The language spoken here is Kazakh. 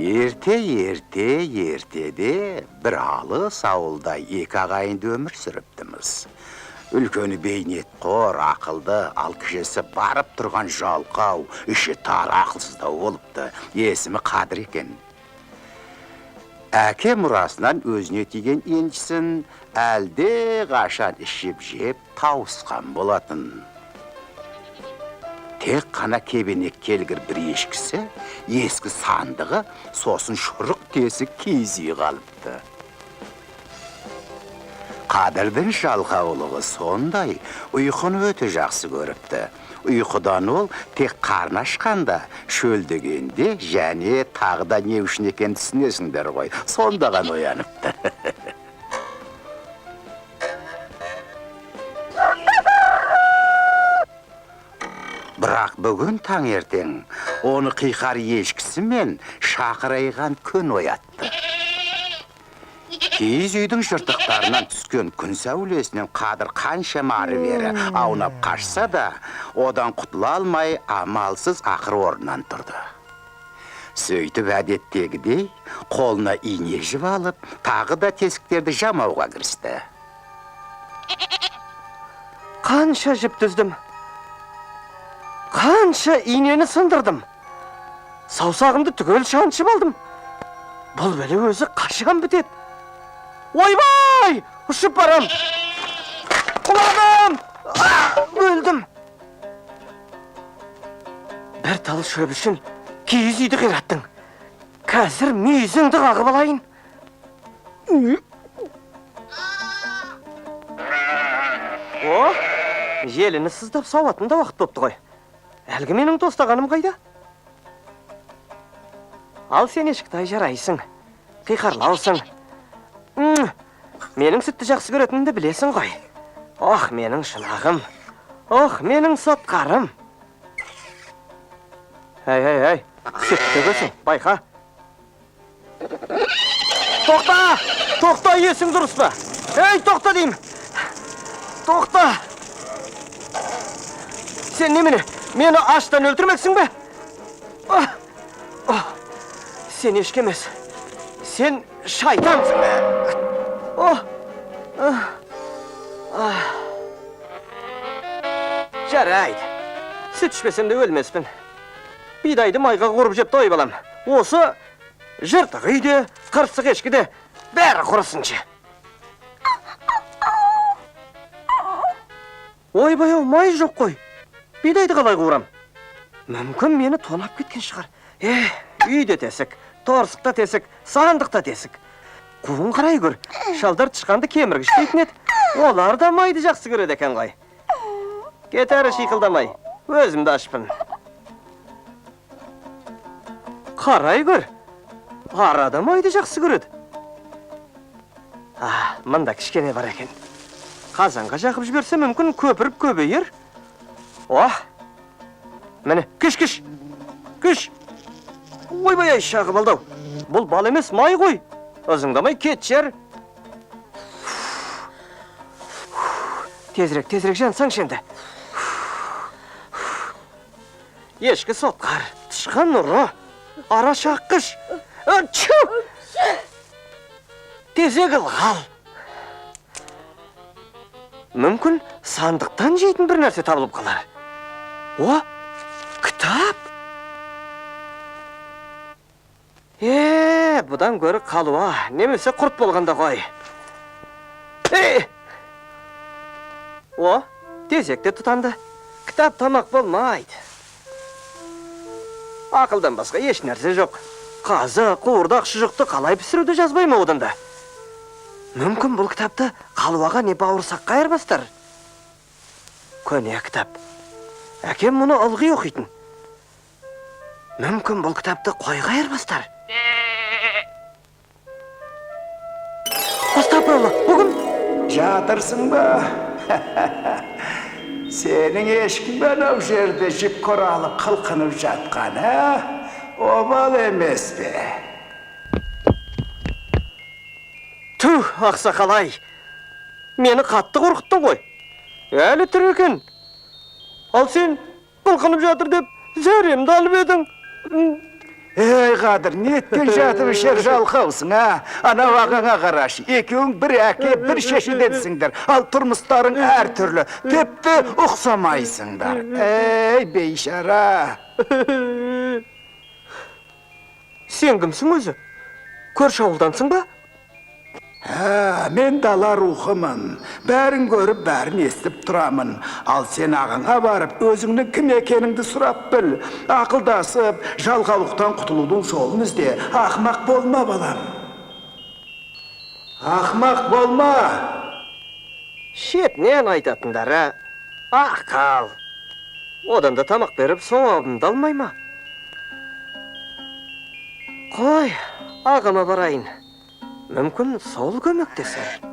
Ерте, ерте, ертеде бір алыс ауылда екі ағайынды өмір сүріптіміз. Үлкені бейнетқор, ақылды, ал кішісі барып тұрған жалқау, іші тар, ақылсыздау болыпты. Есімі Қадыр екен. Әке мұрасынан өзіне тиген еншісін әлде қашан ішіп жеп тауысқан болатын. Тек қана кебенек келгір бір ешкісі, ескі сандығы, сосын шұрық тесік киіз үй қалыпты. Қадырдың жалқаулығы сондай, ұйқыны өте жақсы көріпті. Ұйқыдан ол тек қарны ашқанда, шөлдегенде және тағы да не үшін екенін түсінесіңдер ғой, сонда ғана ояныпты. Бірақ бүгін таңертең оны қиқар ешкісі мен шақырайған күн оятты. Киіз үйдің жыртықтарынан түскен күн сәулесінен Қадыр қаншама ары-бері аунап қашса да, одан құтыла алмай амалсыз ақыр орнынан тұрды. Сөйтіп әдеттегідей қолына ине жіп алып, тағы да тесіктерді жамауға кірісті. Қанша жіп түздім, қанша инені сындырдым, саусағымды түгел шаншып алдым. Бұл бәле өзі қашан бітеді? Ойбай, ұшып барам, құладым, өлдім. Бір тал шөп үшін киіз үйді қираттың. Қазір мүйізіңді қағып алайын. О, желіні сыздап сауатын да уақыт бопты ғой. Әлгі менің тостағаным қайда? Ал сен ешкітай жарайсың, қиқарлаусың. Менің сүтті жақсы көретінімді білесің ғой. Ох, менің шынағым, ох, менің сотқарым. Әй, әй, әй, сүт төгесің, байқа. Тоқта, тоқта, есің дұрыс па? Ей, тоқта деймін. Тоқта. Сен немене, мені аштан өлтірмексің бе? Сен ешкі емес, сен шайтансың. Жарайды, сүт ішпесем де өлмеспін. Бидайды майға қуырып жеп тойып алам. Осы жыртық үйде, қырсық ешкіде бәрі құрысыншы. Ойбай-ау, май жоқ қой. Бидайды қалай қуырам? Мүмкін мені тонап кеткен шығар. Үйде тесік, торсық та тесік, сандық та тесік. Қуын қарай көр, шалдар тышқанды кеміргіш дейтін еді. Олар да майды жақсы көреді екен ғой. Кет әрі шиқылдамай, өзім де ашпын. Қарай көр, ара да майды жақсы көреді. Мында кішкене бар екен. Қазанға жағып жіберсе мүмкін көпіріп көбейер. О, міне, кіш, кіш, кіш. Ойбай-ай, шағып алды-ау. Бұл бал емес, май ғой. Ызыңдамай кетші әр. Тезірек, тезірек жансаңшы енді. Ешкі сотқар, тышқан ұры, ара шаққыш. Чу! Тезек ылғал. Мүмкін сандықтан жейтін бір нәрсе табылып қалар. О, кітап! Бұдан гөрі қалуа, немесе құрт болғанда ғой. О, тезек те тұтанды. Кітап тамақ болмайды. Ақылдан басқа еш нәрсе жоқ. Қазы, қуырдақ, шұжықты қалай пісіруді жазбай ма одан да? Мүмкін бұл кітапты қалуаға не бауырсаққа айырбастар. Көне кітап. Әкем мұны ылғи оқитын. Мүмкін бұл кітапты қойға айырбастар. Астапыралла, бүгін? Жатырсың ба? Сенің ешкің анау жерде жіп құралып қылқынып жатқан, ә? Обал емес пе? Түх, ақсақал-ай! Мені қатты қорқыттың ғой. Әлі тірі екен. Ал сен қылқынып жатыр деп зәремді алып едің. Ей, Қадыр, неткен жатып ішер жалқаусың, а? Анау ағаңа қарашы, екеуің бір әке, бір шешеденсіңдер. Ал тұрмыстарың әртүрлі, тіпті ұқсамайсыңдар. Ей, бейшара. Сен кімсің өзі? Көрші ауылдансың ба? Ә, мен дала рухымын. Бәрін көріп, бәрін естіп тұрамын. Ал сен ағаңа барып, өзіңнің кім екеніңді сұрап біл. Ақылдасып, жалқаулықтан құтылудың жолын ізде. Ақымақ болма, балам. Ақымақ болма. Шетінен айтатындары ақыл. Одан да тамақ беріп, сауабымды алмай ма? Қой, ағама барайын. Мүмкін сол көмектесер.